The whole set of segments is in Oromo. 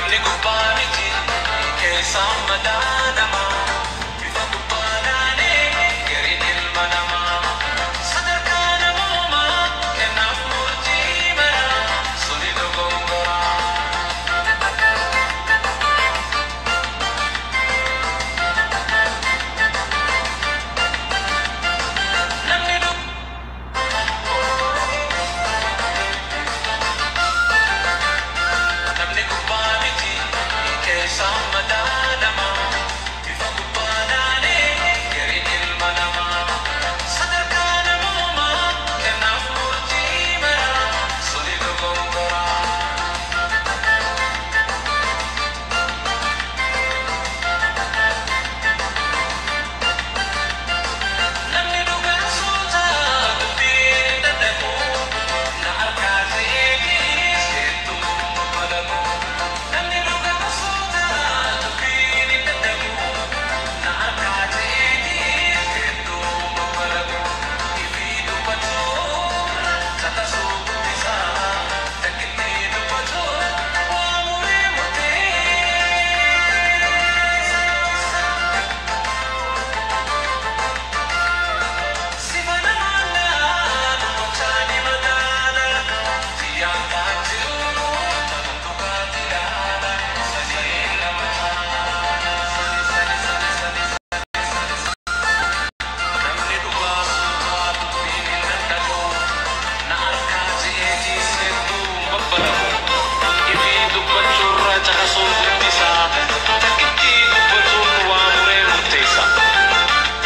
Namni gubbaa miti keessaan madaalamaa bifa gubbaa laalee gariin ilma namaa sadarkaa namoomaa kennaaf murtii maraa suni dogongoraa. Namni Namni gubbaa miti keessaan madaalamaa bifa gubbaa laalee gariin ilma namaa sadarkaa namoomaa kennaaf murtii maraa suni dogongoraa. Namni dhugaan suuta dubbiin dadhabu na harkaa ta'eefis hedduu balagu. Namni dhugaan suuta dubbiin dadhabu na harkaa ta'eefis hedduu balagu. Ifii dubbachuu caqasuu guddisaa takkitti dubbachuu waa muree murteessa.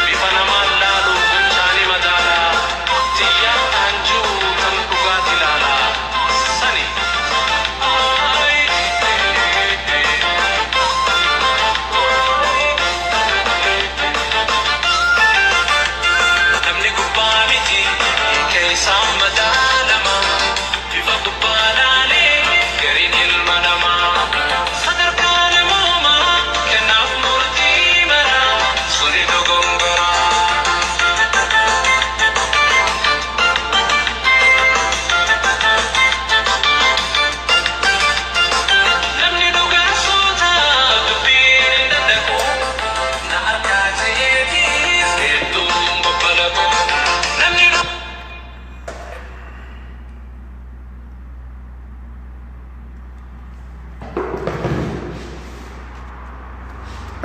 Bifa namaan laalu gochaani madaalaa xiyyaan ta'an jiru tan dhugaati ilaalaa sani. Namni gubbaa miti keessaan madaalamaa bifa gubbaa laalee gariin ilma namaa sadarkaa namoomaa kennaaf murtii maraa suni dogongoraa. Namni dhugaan suuta dubbiin dadhabu na harkaa ta'eefis hedduun babbalagu. Namni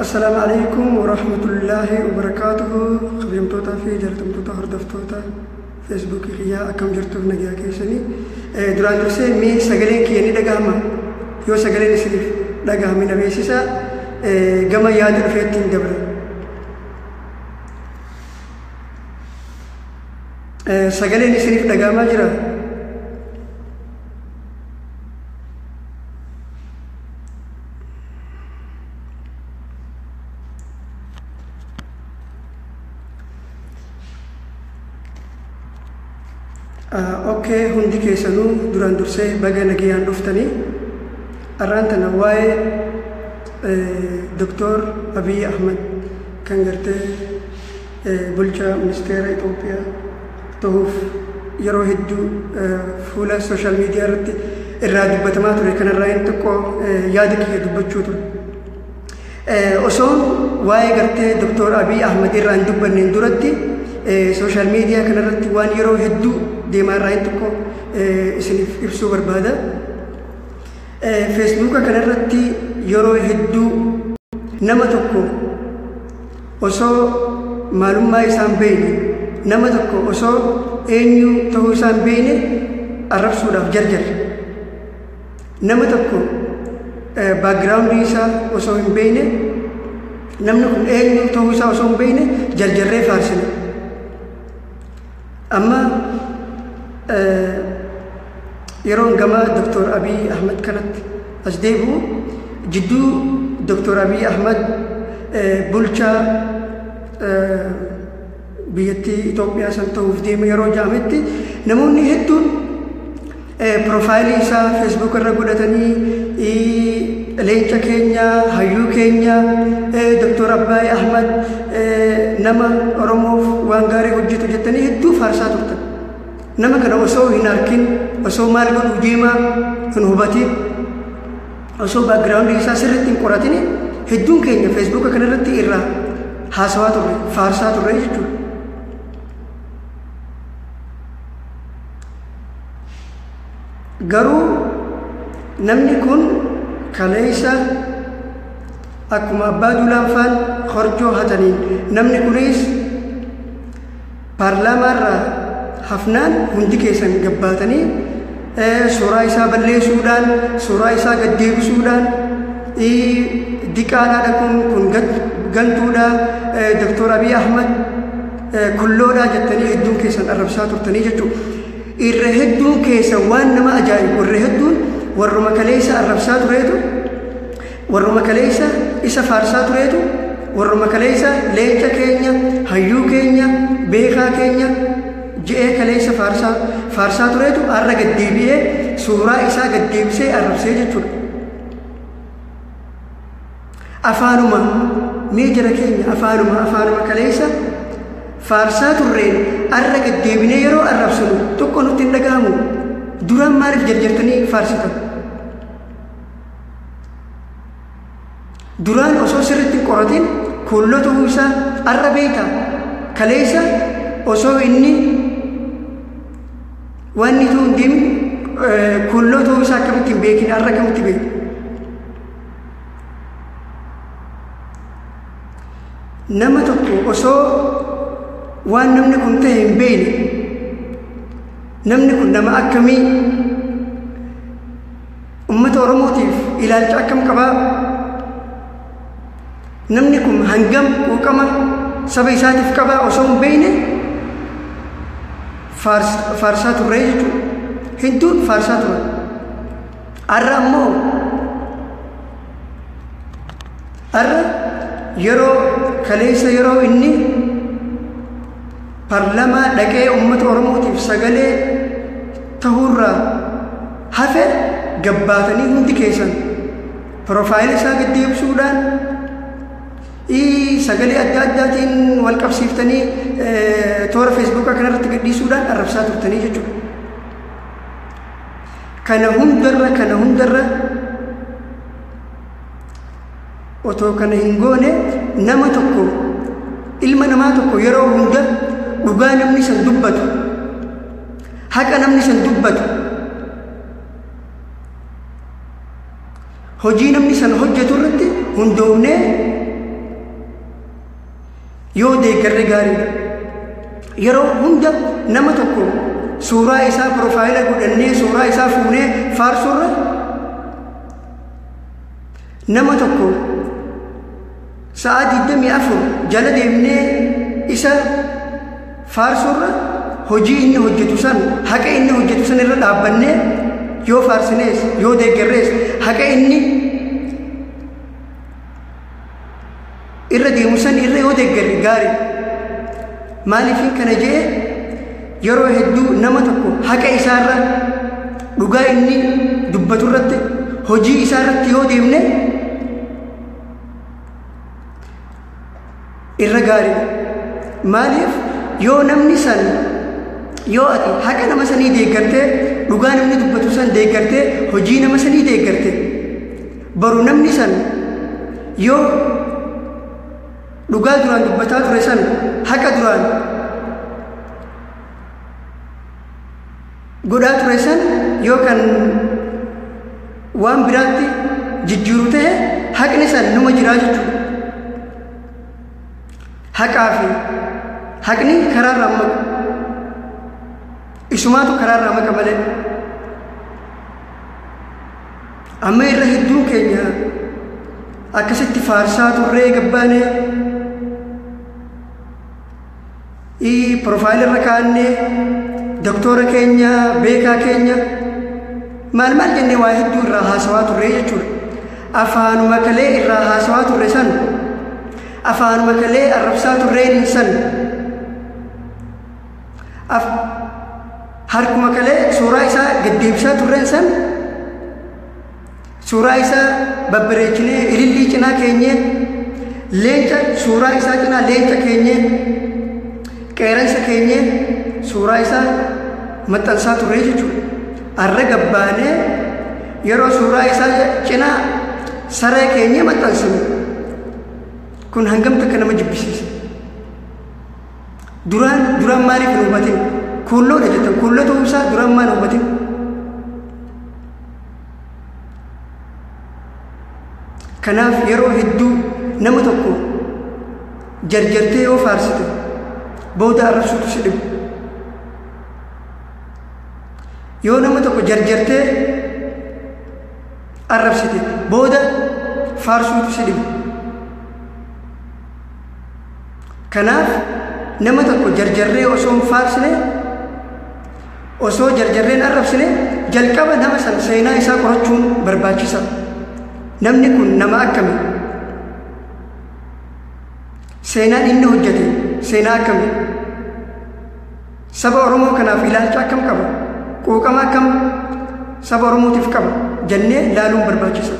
Assalaamu alaikum warahmatullaahi wabarakaatuhu. Kabajamtootaa fi jaalatamtoota hordoftoota Feesbuukii kiyyaa, akkam jirtuuf nagaa keessanii? Duraan dursee mee sagaleen kiyya ni dhagahama? Yoo sagaleen isiniif dhagahame na beeksisaa, gama yaada dhufeetti hin dabra. Sagaleen isiniif dhagahamaa jira? Okay, hundi keessanuu duraan dursee baga nagayaan dhuftanii. Arraan tana waa'ee Doktor Abiy Ahmad kan gartee bulchaa ministeera Itoophiyaa ta'uuf yeroo hedduu fuula social media irratti irraa dubbatamaa ture kanarraa hin xiqqoo yaada kiyya dubbachuu ture. Osoo waa'ee gartee Doktor Abiy Ahmad irraa hin dubbanneen duratti social media kanarratti waan yeroo hedduu deemaa irraa hin xiqqoo isiniif ibsuu barbaada. Feesbuuka kanarratti yeroo hedduu nama tokko osoo maalummaa isaa hin beekne, nama tokko osoo eenyu ta'uu isaa hin beekne arrabsuudhaaf jarjarra. Nama tokko backgroundii isaa osoo hin beekne, namni kun eenyu ta'uu isaa osoo hin beekne jarjarree faarsina. Amma yeroon gama Dr. Abiy Ahmad kanatti as deebi'u, jidduu Dr. Abiy Ahmad bulchaa biyyattii Itoophiyaa san ta'uuf deema yeroo jedhametti namoonni hedduun profileii isaa Facebook irra godhatanii leenca keenya, hayyuu keenya, Dr. Abiy Ahmad nama Oromoof waan gaarii hojjetu jettanii hedduu faarsaa turtan. Nama kana osoo hin arkin, osoo maal godhuu deemaa hin hubatin. Osoo background isaa sirriitti hin qoratin hedduun keenya Feesbuuka kanarratti irraa haasawaa turre, faarsaa turre jechuudha. Garuu namni kun kaleessa akkuma Abbaa Duulaan faan korjoo hataniin namni kunis paarlaamaarraa hafnaan hundi keessan gabbaatanii suuraa isaa balleessuudhaan, suuraa isaa gad deebisuudhaan, diqaadhaa kun kun gantuudha, Doktor Abiy Ahmad kulloodhaa jettanii hedduun keessan arrabsaa turtanii jechuudha. Irra hedduun keessan, waan nama ajaa'ibu, irra hedduun warruma kaleessa arrabsaa tureetu, warruma kaleessa isa faarsaa tureetu, warruma kaleessa leenca keenya, hayyuu keenya, beekaa keenya je'ee kaleessa faarsaa tureetu har'a gad deebi'ee suuraa isaa gad deebisee arrabsee jechuudha. Afaanuma mee jara keenya, afaanuma kaleessa faarsaa turreen har'a gad deebinee yeroo arrabsinu tokko nutti hin dhaga'amu. Duraan maaliif jarjartanii faarsitan? Duraan osoo sirriitti hin qoratin kulloo ta'uu isaa har'a beekta. Kaleessa osoo inni waan inni ta'uu hin deemin kulloo ta'uu isaa akkamitti hin beekin, har'a akkamitti beekta? Nama tokko osoo waan namni kun ta'e hin beekne, namni kun nama akkamii, uummata Oromootiif ilaalcha akkam qabaa, namni kun hangam quuqama saba isaatiif qabaa osoo hin beekne faarsaa turre jechuudha. Hedduun faarsaa turan. Har'a ammoo, har'a yeroo kaleessa yeroo inni paarlaamaa dhaqee uummata Oromootiif sagalee ta'uurraa hafe gabbaatanii hundi keessan profile isaa gad deebisuudhaan, sagalee adda addaatiin wal qabsiiftanii toora Feesbuukaa kanarratti gadhiisuudhaan arrabsaa turtanii jechuudha. Kana hundarra otoo kana hin goone, nama tokko, ilma namaa tokko yeroo hunda dhugaa namni san dubbatu, haqa namni san dubbatu, hojii namni san hojjetu irratti hundoofnee yoo deeggarre gaariidha. Yeroo hunda nama tokko suuraa isaa profile godhannee suuraa isaa fuunee faarsuurra, nama tokko sa'a 24 jala deemnee isa faarsuurra, hojii inni hojjetu san, haqa inni hojjetu san irra dhaabbannee yoo faarsinees, yoo deeggarrees, haqa inni irra deemu san irra yoo deeggarre gaarii. Maaliifin kana jee? Yeroo hedduu nama tokko haqa isaarra, dhugaa inni dubbatu irratti, hojii isaa irratti yoo deemne irra gaariidha. Maaliif? Yoo namni san, yoo ati haqa nama sanii deeggartee, dhugaa namni dubbatu san deeggartee, hojii nama sanii deeggarte, baru namni san yoo dhugaa duraan dubbataa ture san, haqa duraan godhaa ture san yoo kan waan biraatti jijjiiru ta'e, haqni san numa jiraa jechuudha. Haqaa fi haqni karaarraa maqu. Isumaatu karaarraa maqa malee. Amma irra hedduun keenya akkasitti faarsaa turree gabbaanee profile irra kaa'annee, doktora keenya, beekaa keenya, maal maal jennee waa hedduu irraa haasawaa turree jechuudha. Afaanuma kalee irraa haasawaa turre san, afaanuma kalee arrabsaa turreen san, harkuma kalee suuraa isaa gaddeebisaa turreen san, suuraa isaa babbareechinee ilillii cinaa keenyee, leenca suuraa isaa cinaa leenca keenyee, qeeransa keenyee suuraa isaa maxxansaa turree jechuudha. Arra gabbaanee yeroo suuraa isaa cinaa saree keenya maxxansinu kun hangam takka nama jibbisiisa. Duraan duraan maaliif hin hubatin? Kuulloodha jettan, kuulloo ta'uu isaa duraan maal hin hubatin? Kanaaf yeroo hedduu nama tokko jarjartee yoo faarsite booda arrabsuutu si dhibu. Yoo nama tokko jarjartee arrabsite booda faarsuutu si dhibu. Kanaaf nama tokko jarjarree osoo hin faarsine, osoo jarjarreen arrabsine, jalqaba nama sana seenaa isaa qorachuun barbaachisa. Namni kun nama akkami? Seenaan inni hojjete seenaa akkami? Saba Oromoo kanaaf ilaalcha akkam qaba? Quuqama akkam saba Oromootiif qaba? Jennee laaluun barbaachisa.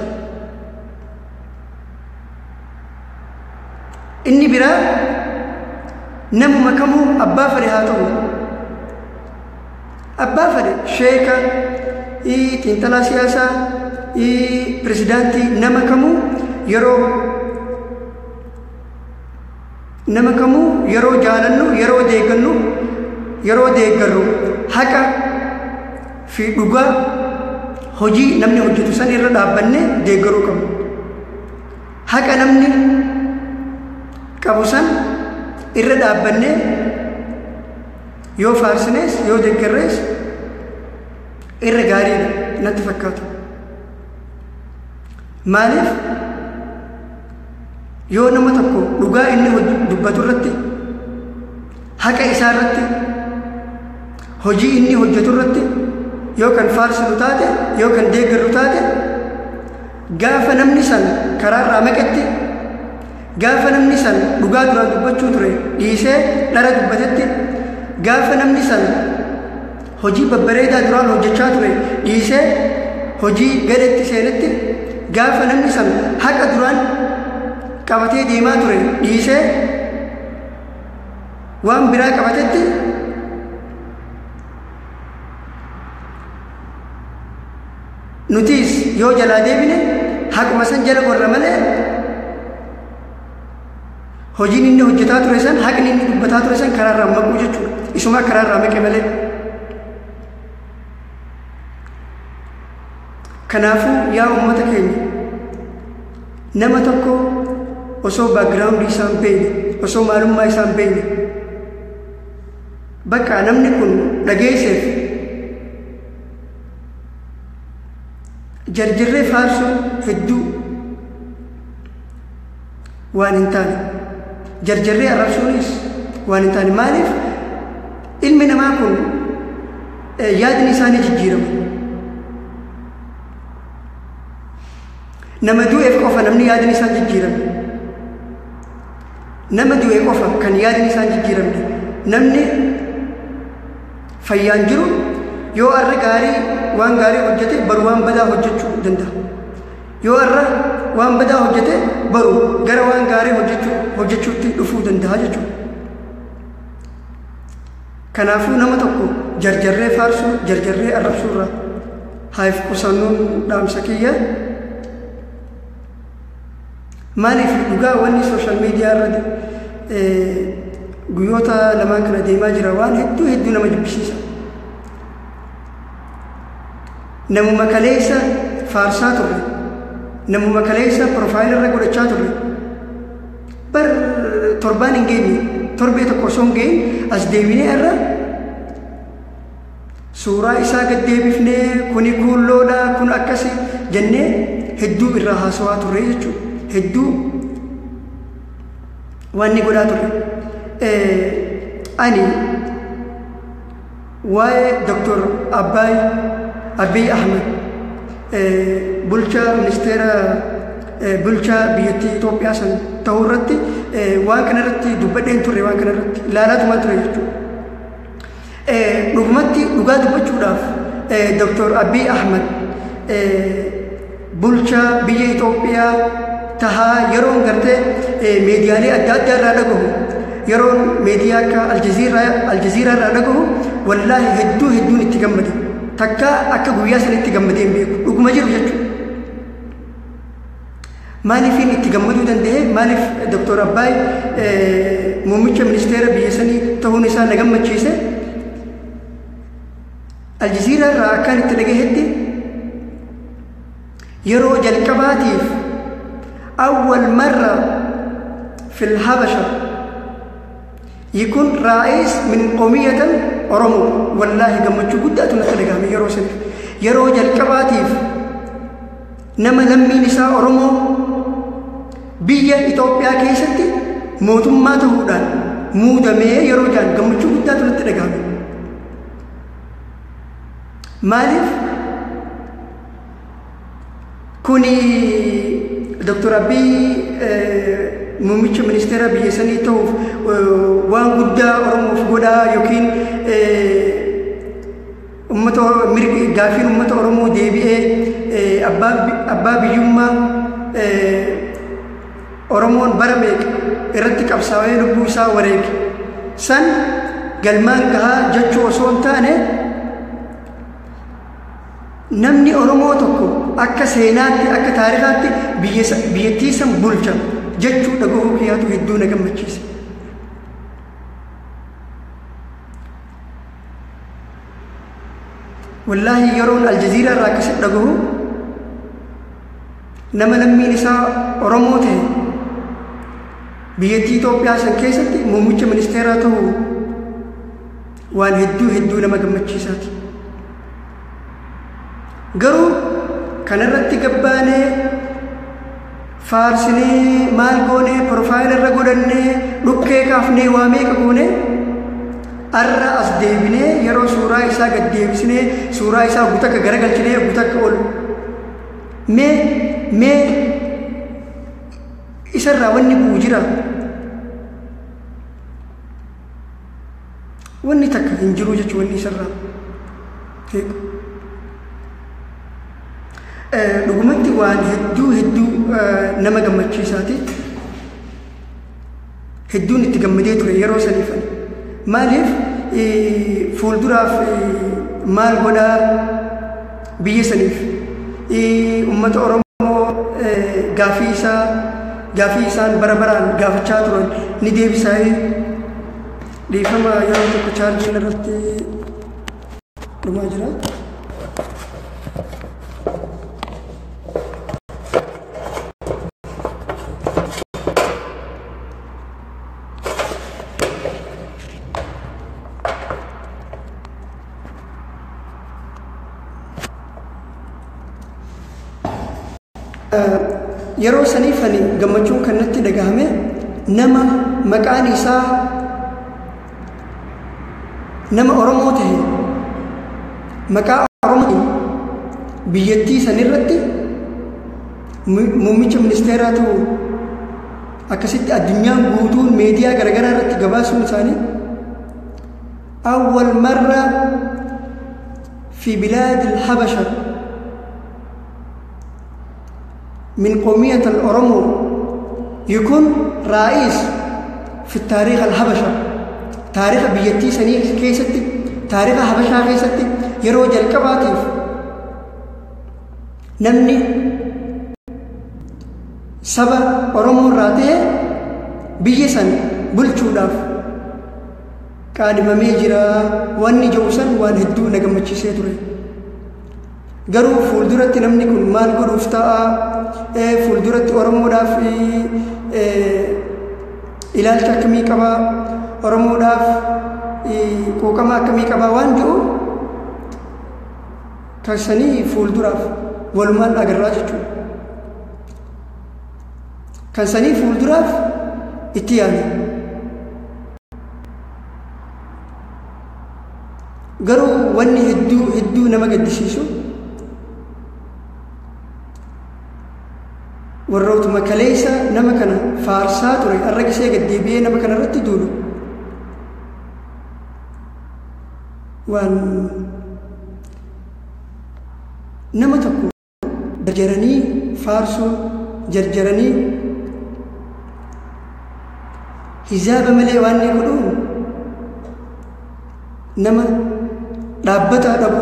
Inni biraa namuma kamuu abbaa fedhe haa ta'u, abbaa fedhe sheeka, xiinxalaa siyaasaa, pirezidaantii, nama kamuu yeroo nama kamuu yeroo jaalannu, yeroo deeggannu, yeroo deeggarru haqa fi dhugaa hojii namni hojjetu san irra dhaabbannee deeggaruu qabnu. Haqa namni qabu san irra dhaabbannee yoo faarsinees yoo deeggarrees irra gaariidha natti fakkaata. Maaliif yoo nama tokko dhugaa inni dubbatu irratti, haqa isaa irratti, hojii inni hojjetu irratti yoo kan faarsinu taate, yoo kan deeggarru taate, gaafa namni san karaarraa maqetti, gaafa namni san dhugaa duraan dubbachuu ture dhiisee dhara dubbatetti, gaafa namni san hojii babbareedaa duraan hojjechaa ture dhiisee hojii gadeetti seenetti, gaafa namni san haqa duraan qabatee deemaa ture dhiisee waan biraa qabatetti, nutis yoo jalaa deebine haquma san jala gorra malee hojiin inni hojjetaa ture san, haqni inni dubbataa ture san karaarraa maquu jechuudha. Isuma karaarraa maqe malee. Kanaafuu yaa uummata keenya, nama tokko osoo background isaa hin beekne, osoo maalummaa isaa hin beekne, bakka namni kun dhageesseef jarjarree faarsuu hedduu waan hin taane, jarjarree arrabsuunis waan hin taane. Maaliif ilmi namaa kun yaadni isaa ni jijjiirama. Nama du'eef qofa namni yaadni isaa jijjiirame. Nama du'e qofa kan yaadni isaa jijjiiramne. Namni fayyaan jiru yoo arra gaarii waan gaarii hojjete baru waan badaa hojjechuu danda'a. Yoo arra waan badaa hojjete baru gara waan gaarii hojjechuutti dhufuu danda'a jechuudha. Kanaafuu nama tokko jarjarree faarsuu, jarjarree arrabsuu irraa haa if qusannuun dhaamsa kiyya. Maaliif dhugaa wanni social media irra guyyoota lamaan kana deemaa jira waan hedduu hedduu nama jibbisiisa. Namuma kaleessa faarsaa turre, namuma kaleessa profile irra godhachaa turre, bar torbaan hin geenye, torbee tokko osoo hin geenye as deebinee irra suuraa isaa gad deebifnee kuni kuulloodha, kun akkasi jennee hedduu irraa haasawaa turre jechuudha. Hedduu waan inni godhaa turre. Ani waa'ee Dr. Abbaay Abiy Ahmed bulchaa ministeera bulchaa biyyattii Itoophiyaa san ta'uu irratti waan kana irratti dubbadheen turre, waan kana irratti ilaalaatumaan ture jechuudha. Dhugumatti dhugaa dubbachuudhaaf Dr. Abiy Ahmed bulchaa biyya Itoophiyaa tahaa yeroon gartee miidiyaalee adda addaa irraa dhagahu, yeroon miidiyaa akka Aljazeeraa irraa dhagahu, wallaahi hedduu hedduun itti gammade. Takka akka guyyaa sanitti gammadee hin beeku. Dhuguma jiru jechuudha. Maaliifin itti gammaduu danda'e? Maaliif Dr. Abbaay muummicha ministeera biyya sanii ta'uun isaa na gammachiise? Aljazeeraa irraa akkaan itti dhagahetti yeroo jalqabaatiif أول مرة في الحبشة يكون رئيس من قومية أورومو. والله gammachuu guddaatu natti dhagahame yeroo saniif. Yeroo jalqabaatiif nama lammiin isaa Oromoo biyya Itoophiyaa keessatti mootummaa ta'uudhaan muudamee yeroo jaan gammachuu guddaatu natti dhagahame. Maaliif kuni Dr. Abiy muummicha ministeera biyya sanii ta'uuf waan guddaa Oromoof godhaa yookiin uummata gaafiin uummata Oromoo deebi'ee abbaa biyyummaa Oromoon bara meeqa irratti qabsaa'ee lubbuu isaa wareege san galmaan gahaa jechuu osoo hin taane namni Oromoo tokko akka seenaatti akka taarikaatti biyyattii san bulcha jechuu dhagahuu kiyyaatu hedduu na gammachiise. Wallaahi yeroon Aljazeeraa irraa akkasitti dhagahu nama lammiin isaa Oromoo ta'e biyyattii Itoophiyaa san keessatti muummicha ministeeraa ta'uu waan hedduu hedduu nama gammachiisaati. Garuu kanarratti gabbaanee faarsinee maal goonee profile irra godhannee dhukkee kaafnee waa meeqa goonee arra as deebinee yeroo suuraa isaa gad deebisnee suuraa isaa gutakka garagalchinee gutakka ol mee isarraa wanni bu'u jira, wanni takka hin jiru jechuun wanni isarraa heeku. Dhugumatti waan hedduu hedduu nama gammachiisaati. Hedduun itti gammadee ture yeroo saniifan. Maaliif fuulduraaf maal godhaa biyya saniif uummata Oromoo gaafii isaan bara baraan gaafachaa turan ni deebisaayee. Dhiifama, yeroo tokko chaarjiin irratti dhumaa jira. Yeroo saniif ani gammachuun kan natti dhagahame nama maqaan isaa nama Oromoo ta'e maqaa Oromootiin biyyattii sanirratti muummicha ministeeraa ta'u akkasitti addunyaan guutuun meediyaa garaagaraa irratti gabaasuun isaanii أول مرة في بلاد الحبشة من قومية الأورومو يكون رئيس في التاريخ الحبشة. تاريخ biyyattii sanii keessatti taariikha Habashaa keessatti yeroo jalqabaatiif namni saba Oromoo irraa ta'e biyya san bulchuudhaaf qaadhimamee jira wanni jiru san waan hedduu na gammachiisee ture. Garuu fuulduratti namni kun maal godhuuf ta'a, fuulduratti Oromoodhaaf ilaalcha akkamii qaba, Oromoodhaaf quuqama akkamii qaba waan jiru kaasanii fuulduraaf walumaan agarraa jechuudha. Kan sanii fuulduraaf itti yaada. Garuu wanni hedduu hedduu nama gaddisiisu warrootuma kaleessa nama kana faarsaa ture har'a gisee gaddeebi'ee nama kana irratti duulu waan nama tokko jarjaranii faarsuu jarjaranii hizaaba malee waan inni godhuun nama dhaabbataa dhabu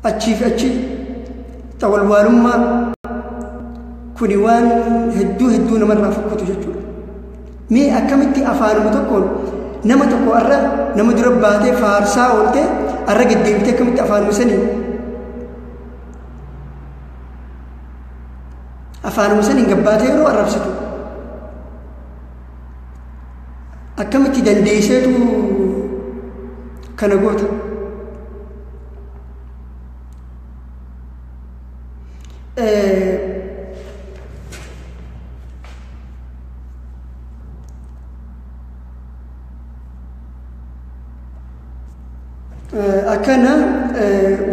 achii fi achi xawalwaalummaa. Kuni waan hedduu hedduu namarraa fokkatu jechuudha. Mee akkamitti afaanuma tokkoon nama tokko arra nama dura baatee faarsaa ooltee arra gaddeebitee akkamitti afaanuma saniin gabbaatee yeroo arrabsitu akkamitti dandeesseetu kana goota? Akkana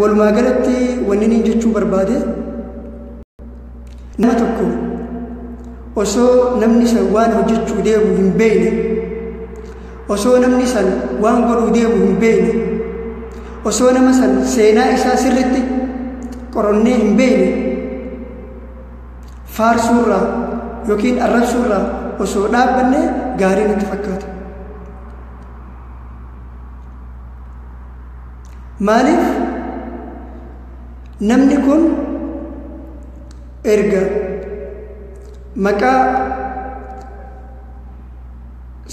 walumaa galatti wanni inni jechuu barbaade, nama tokko osoo namni san waan hojjechuu deemu hin beekne, osoo namni san waan godhuu deemu hin beekne, osoo nama san seenaa isaa sirritti qorannee hin beekne, faarsuurraa yookiin arrabsuurraa osoo dhaabbanne gaarii natti fakkaata. Maaliif? Namni kun erga maqaa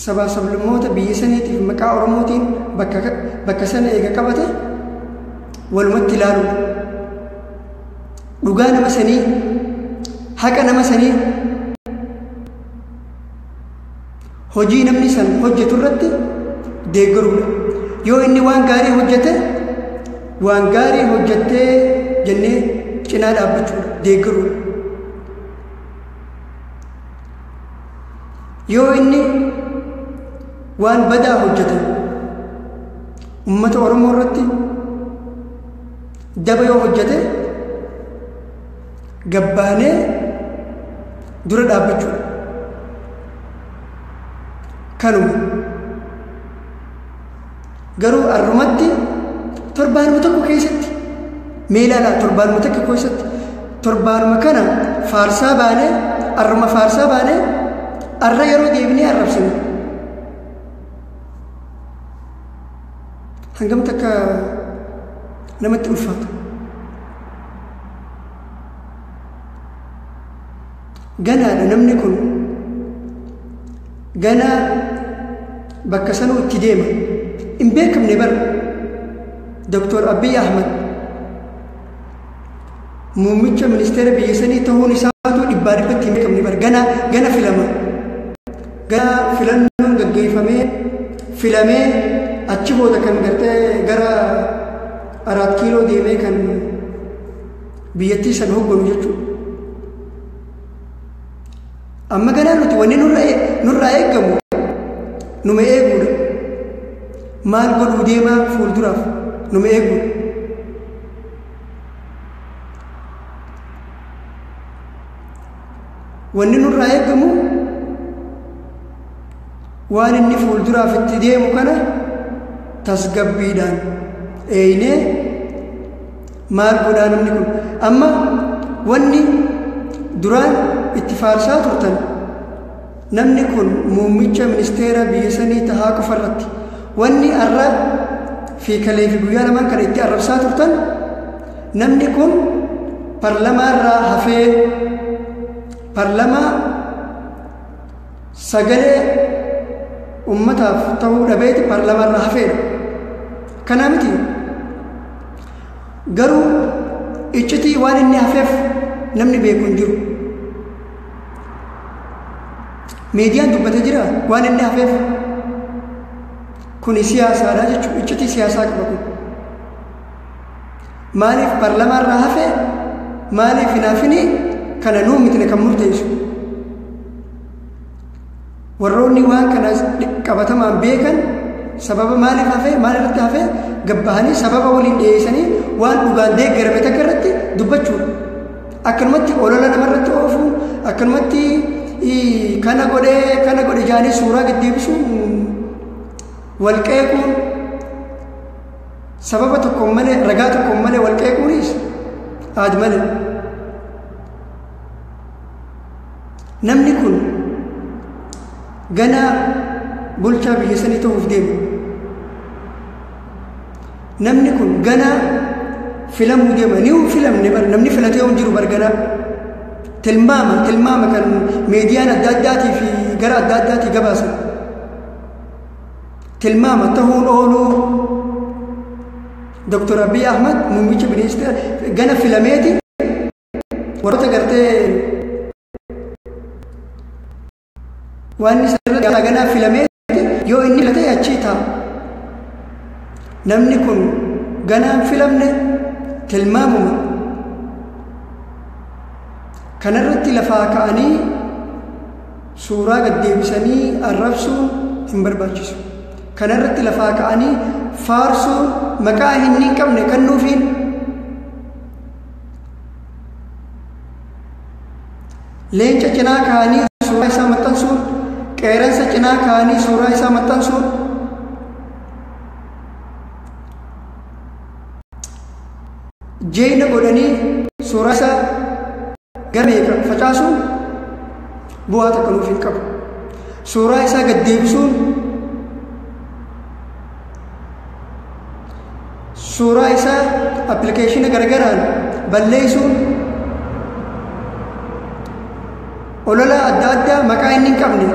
sabaa sablammoota biyya saniitiif maqaa Oromootiin bakka sana eega qabate, walumatti ilaaluudha. Dhugaa nama sanii, haqa nama sanii, hojii namni san hojjetu irratti deeggaruudha. Yoo inni waan gaarii hojjete, waan gaarii hojjettee jennee cinaa dhaabbachuudha, deeggaruudha. Yoo inni waan badaa hojjete, ummata Oromoo irratti daba yoo hojjete, gabbaanee dura dhaabbachuudha. Kanuma. Garuu arrumatti torbaanuma tokko keessatti, mee ilaalaa, torbaanuma tokko keessatti torbaanuma kana faarsaa baanee, arruma faarsaa baanee, arra yeroo deebinee arrabsinu hangam takka namatti ulfaata. Ganaadha, namni kun ganaa bakka sanuu itti deema hin beekamne bara. Doktor Abiy Ahmad muummicha ministeera biyya sanii ta'uun isaatu dhibbaa dhibbatti hin beekamne bara. Gana gana filama, gana filannoon gaggeeffamee filamee achi booda kan gartee gara 4 Kiiloo deemee kan biyyattii san hogganu jechuudha. Amma ganaa nuti wanni nurraa eeggamu numa eeguudha. Maal godhuu deemaa fuulduraaf numa eeguudha. Wanni nurraa eeggamu waan inni fuulduraaf itti deemu kana tasgabbiidhaan eeynee, maal godhaa namni kun. Amma wanni duraan itti faarsaa turtan namni kun muummicha ministeera biyya sanii tahaa qofa irratti, wanni arra fi kalee fi guyyaa lamaan kana itti arrabsaa turtan namni kun parlamaarraa hafee, parlamaa sagalee ummataaf ta'uu dhabeeti parlamaarraa hafeedha. Kanaa miti? Garuu iccitii waan inni hafeef namni beeku hin jiru. Miidiyaan dubbatee jira waan inni hafeef? Kuni siyaasaadha jechuudha. Iccitii siyaasaa qaba kun. Maaliif parlamaarraa hafe, maaliif hin hafini, kana nuu mitine kan murteessu. Warroonni waan kana qabatamaan beekan sababa maaliif hafe, maal irratti hafe gabbahanii sababa waliin dhiyeessanii waan dhugaan deeggarame takka irratti dubbachuudha. Akkanumatti olola namarratti oofuun, akkanumatti kana godhee kana godhe jaanii suuraa gaddeebisuun, wal qeequun, sababa tokkoon malee, ragaa tokkoon malee wal qeequunis aad malee. Namni kun ganaa bulchaa biyya sanii ta'uuf deema. Namni kun ganaa filamuu deema. Ni filamne bar, namni filatee hin jiru bar ganaa. Tilmaama kan miidiyaan adda addaatii fi gara adda addaatii gabaasan. Tilmaama ta'uun ooluu Dr. Abiy Ahmad muummicha ministeera gana filameeti warroota gartee waan isa ganaa filameeti yoo inni filate achii ta'a. Namni kun ganaan filamne tilmaamuma. Kanarratti lafaa ka'anii suuraa gaddeebisanii arrabsuun hin barbaachisu. Kanarratti lafaa ka'anii faarsuun maqaa inni hin qabne kennuufiin leenca cinaa ka'anii suuraa isaa maxxansuun, qeerransa cinaa ka'anii suuraa isaa maxxansuun, jeena godhanii suuraa isaa gara meeqa facaasuun bu'aa takka nuuf hin qabu. Suuraa isaa gaddeebisuun, suuraa isaa appilikeeshina gargaraan balleessuun, olola adda addaa maqaa inni hin qabne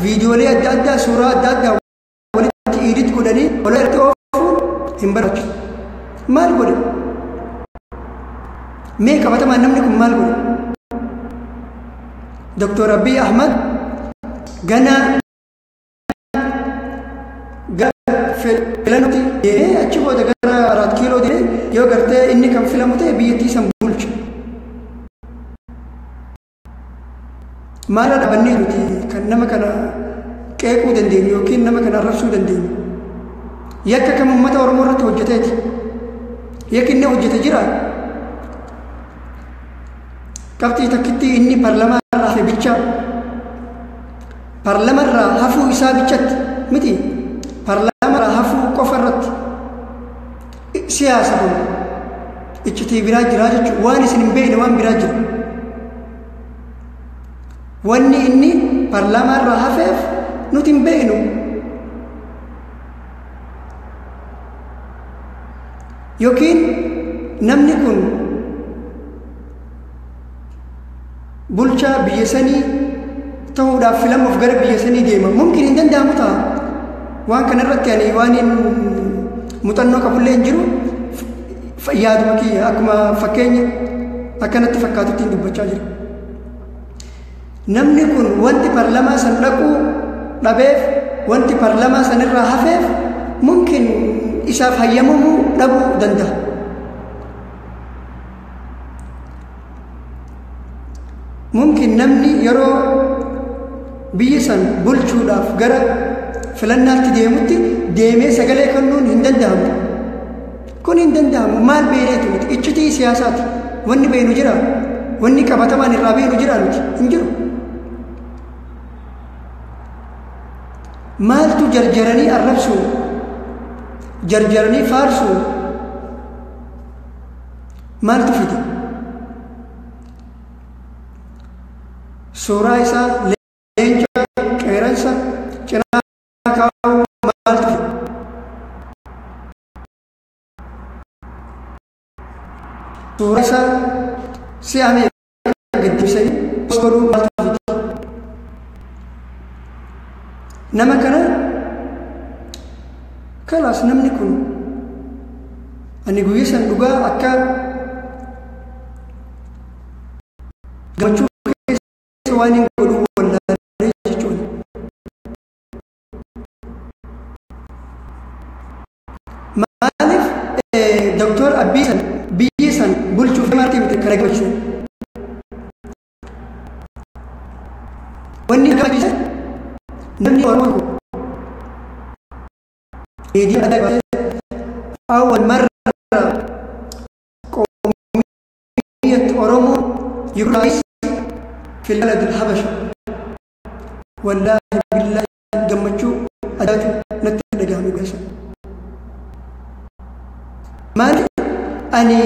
viidiyoolee adda addaa suuraa adda addaa walitti edit godhanii olola irratti oofuun hin barbaachisu. Maal godhe? Mee qabatamaan namni kun maal godhe? Dr. Abiy Ahmad gana filannootti deemee achi booda gara 4 kiiloo deemee yoo gartee inni kan filamu ta'e biyyattii san bulcha. Maal dhaabannee nuti kan nama kana qeequu dandeenyu yookiin nama kana arrabsuu dandeenyu? Yakka kam uummata Oromoo irratti hojjeteeti? Yakki inni hojjete jira? Qabxii takkitti inni paarlaamaa irraa hafe bicha, paarlaamaa irraa hafuu isaa bichatti miti, paarlaamaa irraa hafuu qofa irratti siyaasa kun iccitii biraa jira jechuudha. Waan isin hin beekne waan biraa jira. Wanni inni paarlaamaa irraa hafeef nuti hin beeknu. Yookiin namni kun bulchaa biyya sanii ta'uudhaaf filamuuf gara biyya sanii deema. Mumkin hin danda'amu ta'a. Waan kanarratti ani waan hin muuxannoo qabullee hin jiru. Yaaduma kiyya akkuma fakkeenya akkanatti fakkaatutti hin dubbachaa jira. Namni kun wanti paarlaamaa san dhaquu dhabeef, wanti paarlaamaa sanirraa hafeef mumkin isaaf hayyamamuu dhabuu danda'a. Mumkin namni yeroo biyya san bulchuudhaaf gara filannaatti deemutti deemee sagalee kennuun hin danda'amu. Kun hin danda'amu. Maal beekneetu miti? Iccitii siyaasaati. Wanni beeknu jira. Wanni qabatamaan irraa beeknu jira nuti hin jiru. Maaltu jarjaranii arrabsuu, jarjaranii faarsuu maaltu fide? Suuraa isaa leenca qeerransa cinaa kaa'uu maaltu fide? Suuraa isaa si'a meeqa gaddibsanii godhuu maaltu fide? Nama kana kalaas namni kun ani guyyaa san dhugaa akka gammachuu keessa waan hin godhuu wallaalee jechuudha. Maaliif Dr. Abiy san biyyi san bulchuuf maalti miti kana gammachiise? Wanni gammachiise namni Oromoo tokko miidiyaa adda baasee awwal marra qoomiyyat Oromoo yukraayis fi balad al-Habasha. Wallaahi billaahi gammachuu addaatu natti dhagahame guyyaa. Maali ani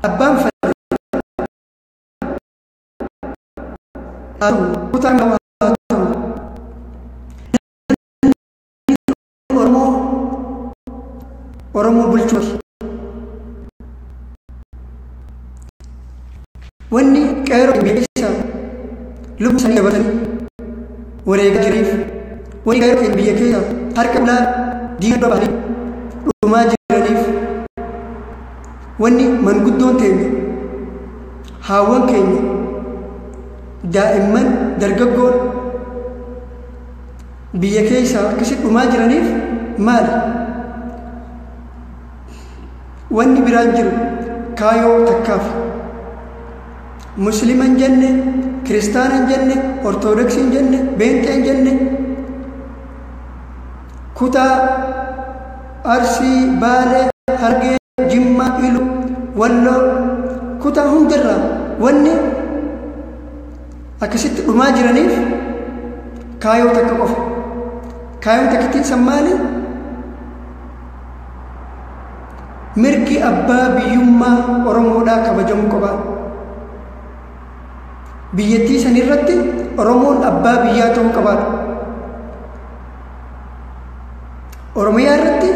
abbaan fedhe haa ta'u kutaa haa ta'u Oromoo bulchuuti. Wanni qeerroo biyya keessaa lubbuu isaanii dabarsanii wareegaa jiraniif, wanni qeerroo keenya biyya keessaa harka ulaa diina dura bahanii dhumaa jiraniif, wanni manguddoon teenya, haawwan keenya, daa'imman dargaggoon biyya keessaa akkasitti dhumaa jiraniif maali? Wanni biraan jiru kaayoo takkaaf. Musliman jenne, kiristaanan jenne, ortodoksiin jenne, beenxeen jenne, kutaa Arsii, Baalee, Hargee, Jimmaa, Iluu, Walloo, kutaa hundarraa wanni akkasitti dhumaa jiraniif kaayoo takka qofa. Kaayoon takkittiin san maali? Mirgi abbaa biyyummaa Oromoodhaa kabajamuu qaba. Biyyattii san irratti Oromoon abbaa biyyaa ta'uu qabaadha. Oromiyaa irratti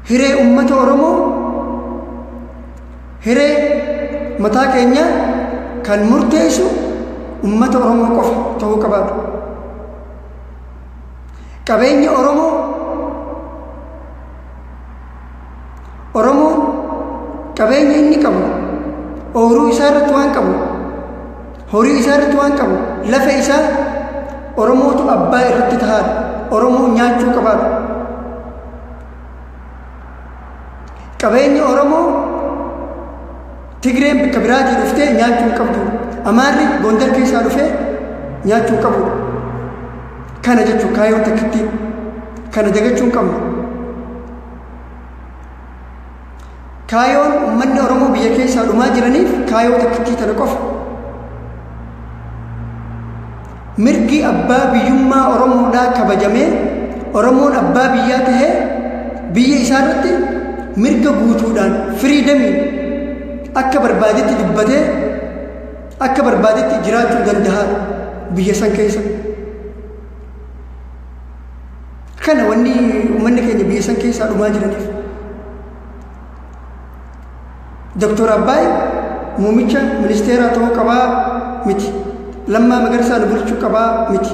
hiree uummata Oromoo, hiree mataa keenyaa kan murteessu uummata Oromoo qofa ta'uu qabaadha. Qabeenya Oromoo, Oromoon qabeenya inni qabu, ooyiruu isaa irratti waan qabu, horii isaa irratti waan qabu, lafa isaa Oromootu abbaa irratti tahaadha. Oromoo nyaachuu qabaadha. Qabeenya Oromoo Tigreen bakka biraatii dhuftee nyaachuu hin qabdu. Amaarri Gondar keessaa dhufee nyaachuu hin qabudha. Kana jechuun kaayoon takkittii kana dagachuu hin qabnu. Kaayoon uummanni Oromoo biyya keessaa dhumaa jiraniif kaayoo takkittii tana qofa. Mirgi abbaa biyyummaa Oromoodhaa kabajamee Oromoon abbaa biyyaa tahee biyya isaa irratti mirga guutuudhaan firiidamiin akka barbaadetti dubbatee akka barbaadetti jiraachuu danda'aadha biyya san keessa. Kana wanni uummanni keenya biyya san keessaa dhumaa jiraniif. Doktor Abbaay muummicha ministeeraa ta'uu qabaa miti. Lammaa Magarsaa nu bulchuu qabaa miti.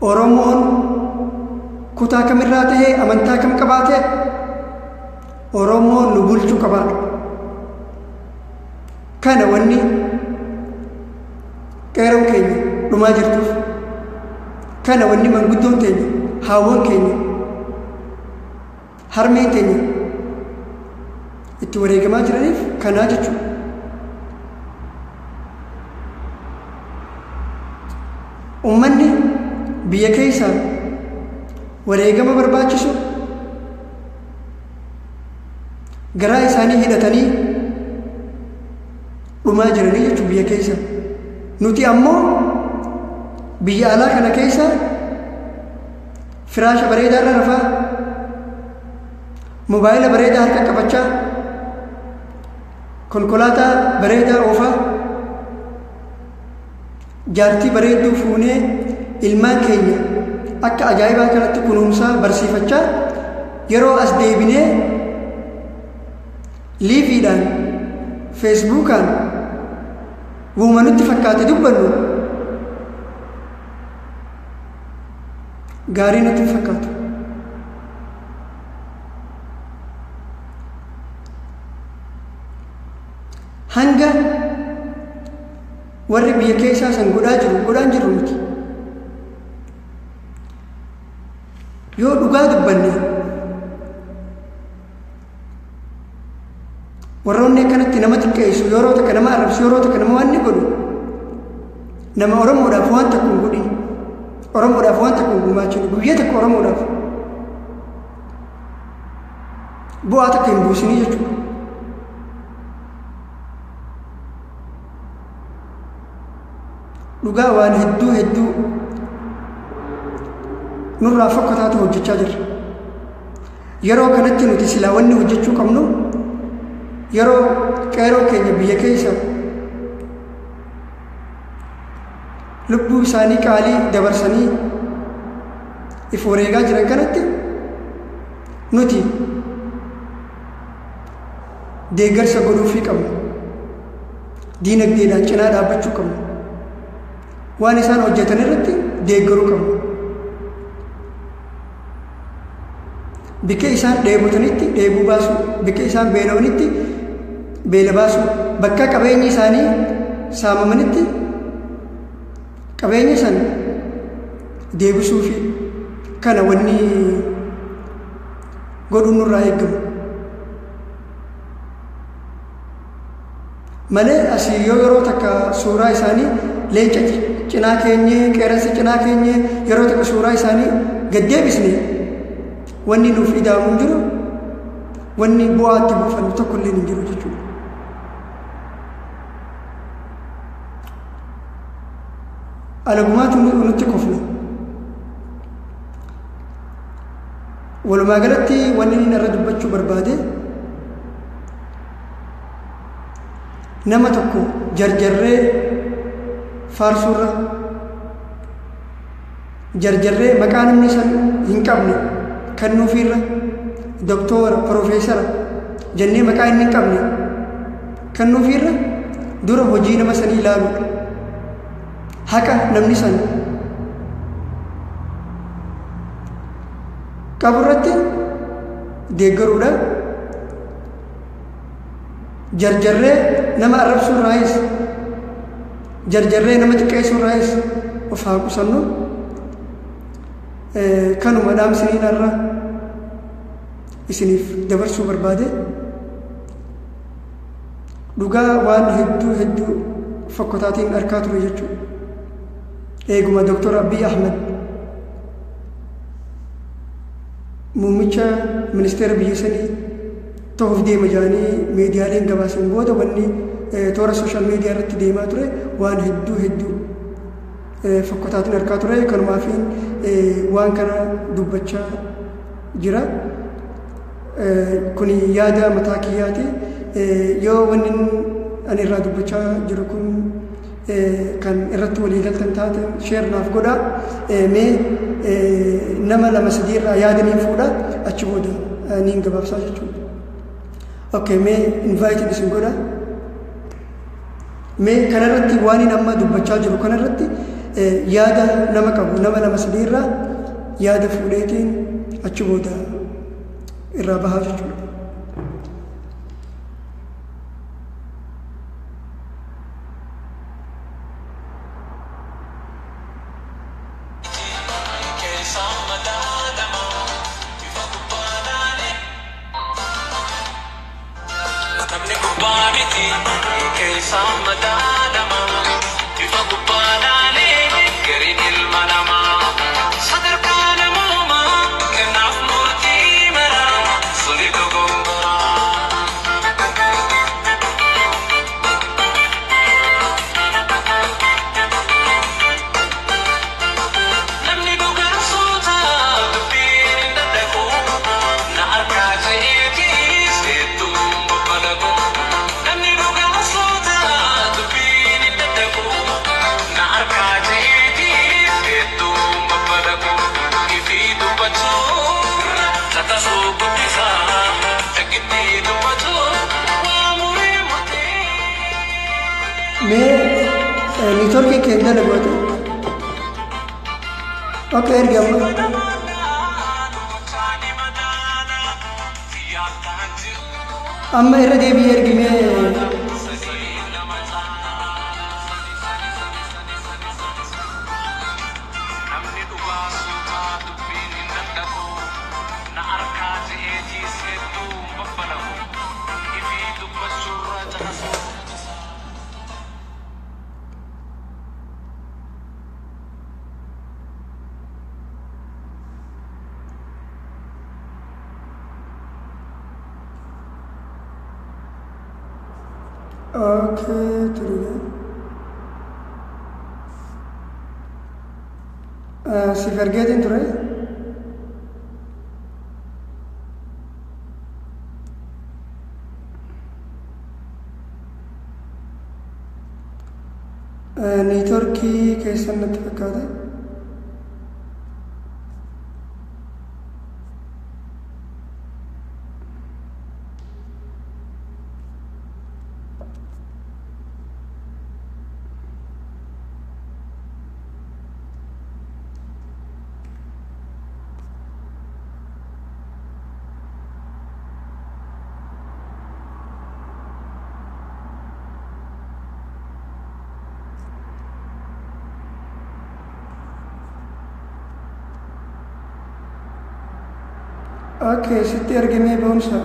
Oromoon kutaa kamirraa tahee amantaa kam qabaatee Oromoon nu bulchuu qabaadha. Kana wanni qeeroon keenya dhumaa jirtuuf. Kana wanni manguddoon teenya, haawwan keenya, harmeen teenya itti wareegamaa jiraniif kanaa jechuudha. Uummanni biyya keessaa wareegama barbaachisu garaa isaanii hidhatanii dhumaa jiranii jechuudha biyya keessa. Nuti ammoo biyya alaa kana keessa firaasha bareedaa irra rafaa, mobaayila bareedaa harka qabachaa, konkolaataa bareedaa oofaa, jaartii bareedduu fuunee ilmaan keenya akka ajaa'ibaa kanatti kunuunsaa barsiifachaa yeroo as deebinee liiviidhaan feesbuukaan uuma nutti fakkaate dubbannu gaarii nutti fakkaatu. Hanga warri biyya keessaa san godhaa jiru godhaan jiru miti. Yoo dhugaa dubbanne warroonni akkanatti nama xiqqeessu, yeroo takka nama arrabsu, yeroo takka nama waan ni godhu, nama Oromoodhaaf waan takka hin godhin, Oromoodhaaf waan takka hin gumaachine, guyyaa takka Oromoodhaaf bu'aa takka hin buusinii jechuudha. Dhugaa waan hedduu hedduu nurraa fokkataatu hojjechaa jirra. Yeroo kanatti nuti silaa wanni hojjechuu qabnu, yeroo qeeroo keenya biyya keessa lubbuu isaanii qaalii dabarsanii if wareegaa jiran kanatti nuti Deeggarsa godhuufii qabna. Diinagdeedhaan cinaa dhaabbachuu qabna. Waan isaan hojjetan irratti deeggaruu qabna. Bakka isaan dheebotanitti dheebuu baasuu, bakka isaan beela'anitti beela baasuu, bakka qabeenyi isaanii saamamanitti qabeenya san deebisuu fi kana wanni godhuun nurraa eegamu. Malee asii yoo yeroo takka suuraa isaanii leenca cinaa keenyee, qeerransa cinaa keenyee yeroo takka suuraa isaanii gad deebisne, wanni nuuf ida'amu hin jiru, wanni bu'aa itti buufannu tokko illee hin jiru jechuudha. Alagumaatu nutti kofne. Walumaa galatti wanni inni irra dubbachuu barbaade, nama tokko jarjarree faarsuurra, jarjarree maqaa namni san hin qabne kennuufiirra, doktora, profeesara jennee maqaa inni hin qabne kennuufiirra, dura hojii nama sanii ilaaluudha. Haqa namni san qabu irratti deeggaruudha. Jarjarree nama arrabsuurraayis, jarjarree nama xiqqeessuurraayis of haa qusannu. Kanuma dhaamsiniin irra isiniif dabarsuu barbaade. Dhugaa waan hedduu hedduu fokkotaatiin arkaa ture jechuudha. Eeguma Doktor Abiy Ahmed muummicha ministeera biyya sanii ta'uuf deema jedhanii miidiyaaleen gabaasan booda, wanni toora social media irratti deemaa ture waan hedduu hedduu fokkotaatiin arkaa ture. Kanumaafiin waan kana dubbachaa jira. Kun yaada mataa kiyyaati. Yoo wanni ani irraa dubbachaa jiru kun kan irratti walii galtan taate, share naaf godha. Mee nama lama sadii irraa yaada niin fuudha, achi booda niin gabaabsaa jechuudha. Okay, mee invite isin godha. Mee kanarratti, waan inni amma dubbachaa jiru kanarratti yaada nama qabu, nama lama sadii irraa yaada fuudheetiin achi booda irraa bahaa jechuudha. Keessaan madaalamaa bifa gubbaadhaani. Namni gubbaa miti, keessaan madaalamaa bifa gubbaadhaani. Gariin ilma namaa sadarkaa namoomaa kennaaf murtii maraa suni dogongoraa. Namni dhugaan suuta dubbiin hin daddaqu, na harkaa ta'eetis hedduun babbalagu. Namni dhugaan suuta dubbiin hin daddaqu, na harkaa ta'eetis hedduun babbalagu. Ifii dubbachuurra caqasuu guddisaa, takkitti dubbachuu waa muree murtee. Mee networkiin kee dalagoota. Okay, ergi amma. Amma irra deebi'ee ergi mee. Namni dhugaa suutaa dubbiin hin daddaqu, na harkaa je'eetiis hedduun babbalagu. Ifii dubbachuurra caqasuu. Okay, ture. Siif ergeetiin ture. Networkii keessan natti fakkaata. Okay, sitti ergamee boonsa.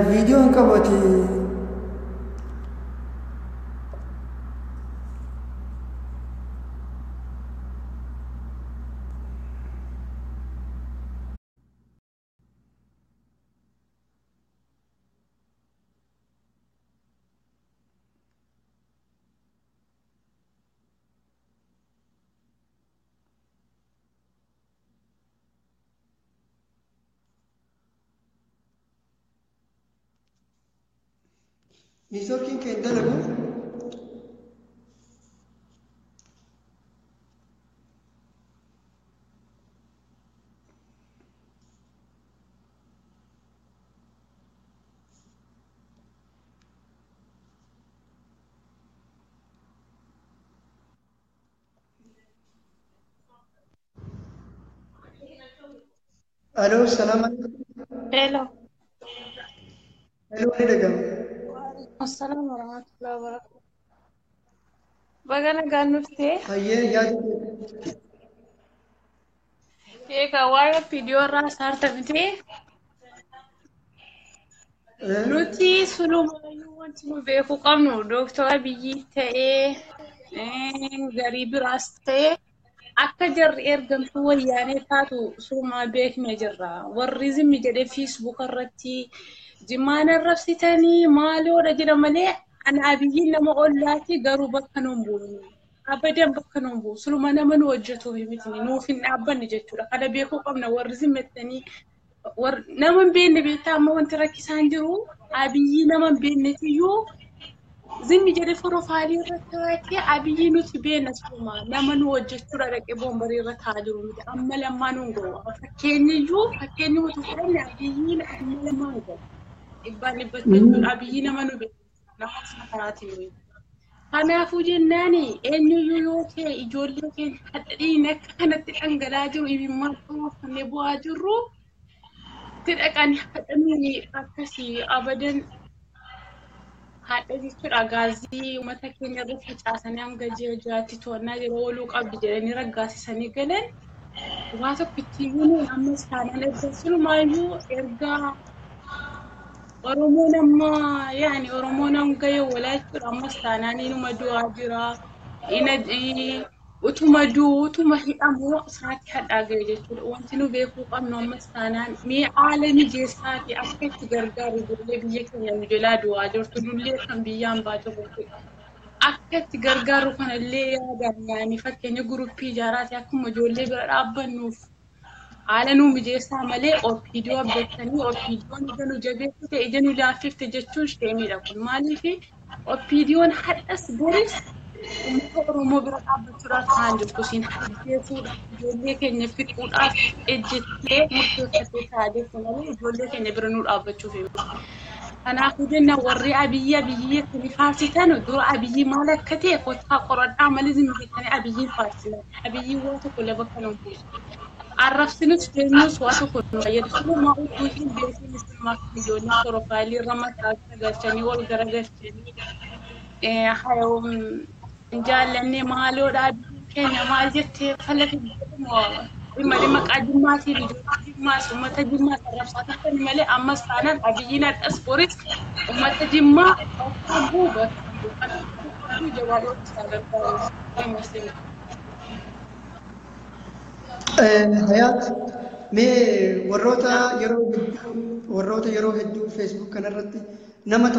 Viidiyoon qabu ati. Niitoorkiin kee hin dalagu. Aloo, salaam alaikum. Hello. Hello, ni dhaga'ama. Assalamu warahmatullahi wabarakatuh. Baga nagaan dhuftee. Hayyee, yaada kee. Egaa waa'ee viidiyoo irraa saarta mitee nuti sulumaayyuu wanti nu beekuu qabnu Dooktor Abiyyi ta'ee garii biraas ta'ee akka jarri ergamtuu wayyaanee taatu sulumaa beeknee jirra. Warri zimmi jedhee Feesbuuk irratti jimmaan arrabsitanii maaloodha jedha malee ana Abiyyiin nama ollaati garuu bakka nuun bu'u. Abadan bakka nuun bu'u. Suluma nama nu hojjetuuf miti nuuf hin dhaabbanne jechuudha. Kana beekuu qabna warri zimmettanii nama hin beekne beektaa amma wanti rakkisaan jiru Abiyyi nama hin beeknetiyyuu zimmi jedhee forofaalii irratti rakkee Abiyyi nuti beekna suluma nama nu hojjechuudha dhaqee boombarii irra taa'aa jiru miti amma lammaa nuun ga'u. Fakkeenyiyyuu fakkeenyi nuti fudhanne Abiyyiin amma lammaa nu ga'u. Dhibbaan dhibbatti jechuudha. Abiyyi nama nu beeku nama safaraatiin nu beeku. Kanaafuu jennaan eenyuyyuu yoo ta'e ijoollee keenya hadhadhiin akka kanatti dhangala'aa jiru imimmaan dhuunfannee bu'aa jirru itti dhaqanii hadhanii akkasii abadan haadha jechuudha gaazii uummata keenya irra facaasanii hanga ji'a jaatti to'annaa yeroo ooluu qabdi jedhanii raggaasisanii galan waa tokkitti iyyuu ammas taanaan erga sulumaayyuu ergaa Oromoon amma yaani Oromoon hanga yoo walaa jechuudha ammas taanaan inuma du'aa jira. Utuma du'u utuma hidhamu sa'aatii hadhaa gahe jechuudha. Wanti nu beekuu qabnu ammas taanaan mee haala mijeessaati akka itti gargaaru ijoollee biyya keenya nu jalaa du'aa jirtu nullee kan biyyaan baa jirru jechuudha. Akka itti gargaaru kanallee yaadaan yaani fakkeenya guruppii ijaaraati akkuma ijoollee bira dhaabbannuuf haala nu mijeessaa malee OPDO abdattanii OPDO'n ija nu jabeessite ija nu laaffifte jechuun sheemiidha kun maaliif OPDO'n hadhas boris uummata Oromoo bira dhaabbachuudhaaf ta'an jirtu siin ajjeesuudhaaf ijoollee keenya fixuudhaaf ejjettee murteeffattee taa'aa jirtu malee ijoollee keenya bira nu dhaabbachuuf hin Kanaafuu jenna warri Abiyyi Abiyyi jettanii faarsitan dura Abiyyi maal akka ta'e kottaa qoradhaa malee zimmi jettanii Abiyyiin faarsitan. Abiyyiin waa tokko lafa kan hin buusu. Arrabsinus jennus waa tokko nu fayyadu. Silumaa utuu hin beekin silumaa ijoolleen profaayilii irra mataa garagalchanii ol garagalchanii hin jaallannee maaloodha Abiyyiin keenya maal jettee falate dhimma maqaa jimmaatiin ijoollee jimmaas uummata jimmaas arrabsaa turtan malee ammas taanaan Abiyyiin hadhas boris uummata jimmaa bakka bu'u bakka bu'u jabaadhoo isaa gargaaru. Hayaat, mee warroota yeroo hedduu warroota yeroo hedduu Facebook kanarratti nama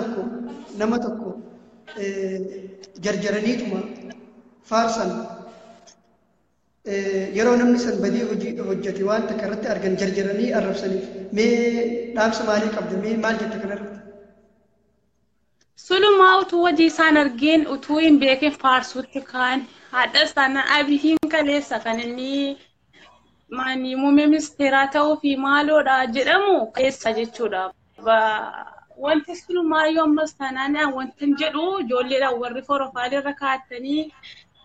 tokko jarjaraniituma faarsan yeroo namni san badii hojii hojjete waan takka irratti argan jarjaranii arrabsaniif mee dhaamsa maalii qabda mee maal jetta kanarratti? Sulumaa utuu hojii isaan argeen utuu hin beekin faarsuutti kaan haadha isaanii Abiyyiin kaleessa kan inni maani muummee ministeeraa ta'uu fi maaloodha jedhamu keessa jechuudha. Wanti sunumaayyuu ammas taanaan wanti hin jedhu ijoolleedhaan warri forofaalii irra kaa'attanii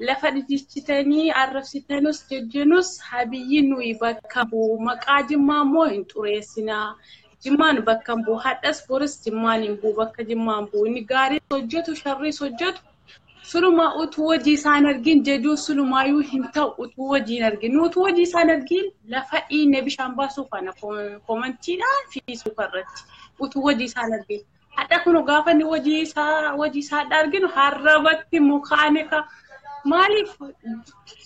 lafa dhiichitanii arrabsitanus jejjenus Abiyyi nuyi bakka bu'u maqaa Jimmaa immoo hin xureessinaa. Jimmaan bakka hin bu'u hadhas boris Jimmaan hin bu'u bakka Jimmaan bu'u inni gaarii hojjetu sharriis hojjetu sunumaa utuu hojii isaan argin jedhuu sunumaayyuu hin ta'u utuu hojii hin argin utuu hojii isaan argin lafa dhiinne bishaan baasuu kana komantiidhaan fi suukarratti utuu hojii isaan argin. Hadha kun gaafa inni hojii isaa arginu harrabatti mukaan maaliif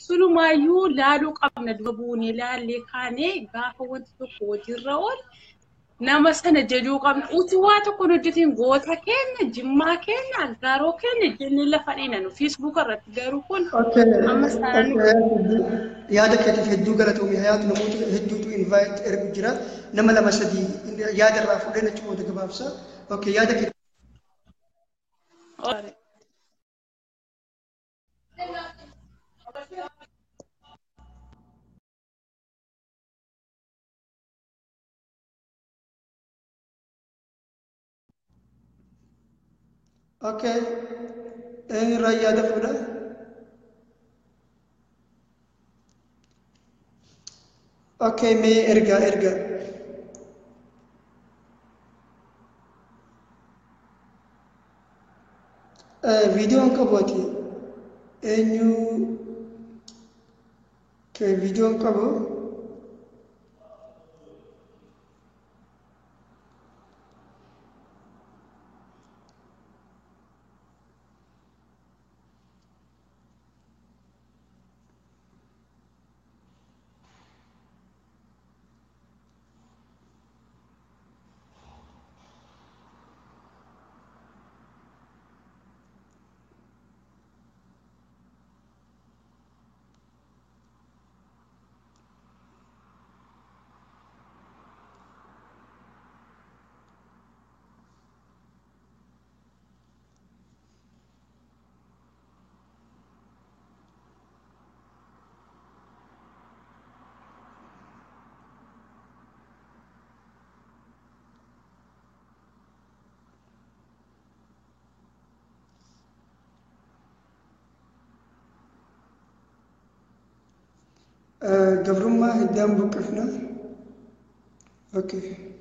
sunumaayyuu laaluu qabna dura buunee laallee kaanee gaafa wanti tokko hojiirra oolu nama sana jajuu qabna. Utuu waa tokko hojjetiin goota keenya, Jimmaa keenya, Aggaaroo keenya jennee lafa dhiinanu Feesbuuk irratti garuu kun ammas taanaan Yaada keetiif hedduu galatoomi. Hayaatu namoota hedduutu invite ergu jira. Nama lama sadii yaada irraa fuudheen achi booda gabaabsa. Okay, yaada keetiif. Okay, eenyurraa yaada fuudha? Okay, mee ergaa ergaa. Viidiyoon qabu ati eenyu viidiyoon qabu? Gabrummaa hiddaan buqqifna. Okay.